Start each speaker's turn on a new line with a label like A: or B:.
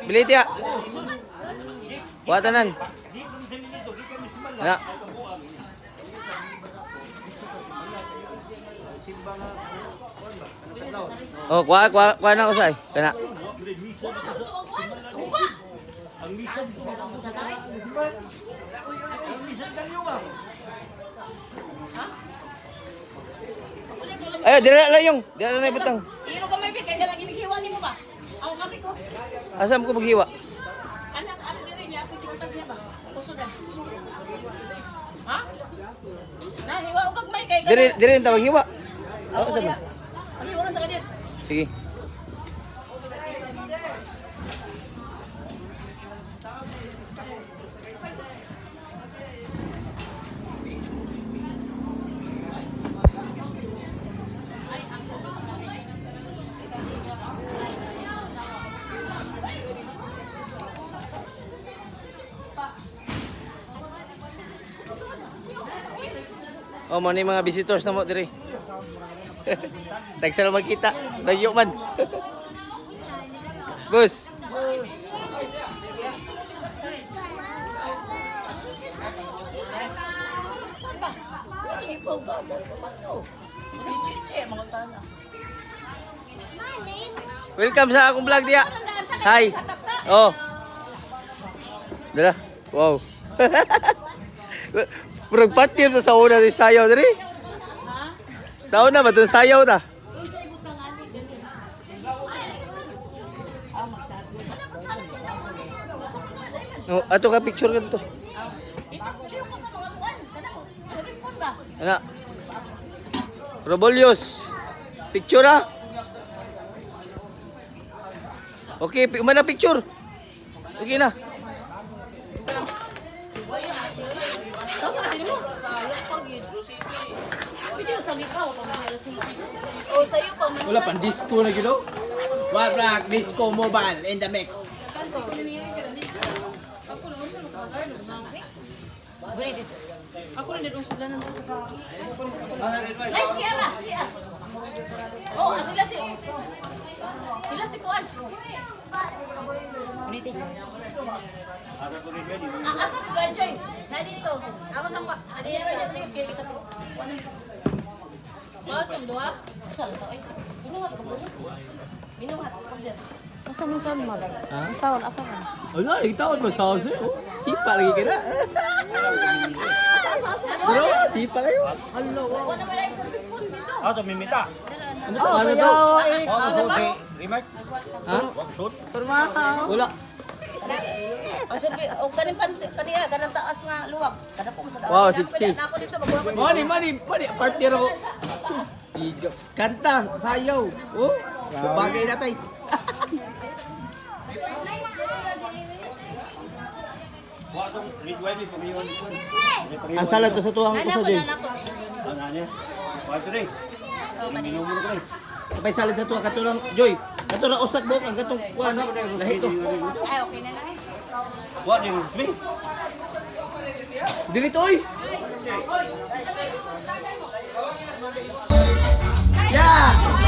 A: Bili tiya. Kuha tanan. Ana. Oh, kuha kuha kuha na usay. Kana. Ayo, dira lang yung. Dira na ibutang.
B: Iro ka may kay kanang inihiwa nimo ba? Ako kami ko.
A: Asa mo ko maghiwa?
B: Anak ako diri niya ako giutag niya ba? Kusudan. Ha? Na hiwa og gagmay kay
A: Dire dire ta maghiwa. Oh,
B: Ako
A: sabi.
B: diha. Ang hiwa sa kanil.
A: Sige. Oh, mo ni mga visitors na mo diri. Tagsa na magkita. Nagyo man. Boss.
B: Hindi po ba sa kumato. Ni Chiche mga tana.
A: Welcome sa akong vlog diya. Hi. Oh. Dala. Wow. Murag patir na sa una ni sayaw diri. Sa una ba tong sayaw ta? No, ato ka picture kanto.
B: Ipagtuloy ko sa mga kuan. Kanang service phone ba?
A: Ana. Robolios. Picture ah. Okay, mana picture. Okay na.
B: Tama din mo. Pwede sa gikaw pa mga Oh, sayo pa man.
A: Wala pang disco na gino.
C: What Rock Disco Mobile in the mix.
B: Nice siya ba? Siya. Oh, ah, sila si kuan. Ah, asa ni Ganjoy?
D: Na dito. Ako lang pa. Ano
B: Ano
D: yan?
B: yan? Kaya kita ko.
D: Bawat yung duha?
B: Asa lang oy. Binuhat ko po. Binuhat ko diyan.
D: Asa man sa mo? Asawan, asawan.
A: Ano, itaon mo sa house. Oh, sipa lagi ka na. Bro, sipa kayo.
B: Wala na wala yung service phone dito.
E: Ah, tumimita.
A: Ano to? Ano to?
E: Oh, so si Remark.
A: Ha?
E: Suit.
A: Wala.
B: O sir, o kaning pansi kaniya kanang taas nga luwag. Kada ko sa
A: Wow, sexy.
B: Na ako dito magkuha ko.
A: Money, money, money. Partner ako. Igo. Kanta, sayaw. Oh, bagay na tay.
E: Wa tong red wine ni pamiyon ni kun.
A: Ang salad ko sa tuwang ko
D: Nana
A: sa
D: ko
A: Joy.
D: na nako.
E: Ano niya? Wa to rin. Minom mo ko rin.
A: Kapay salad sa tuwa katulong Joy. Katulong usak buok ang katong kuan. Lahi to.
D: Ay, okay na na eh.
E: Wa din rusmi.
A: Dili to oy. Yeah.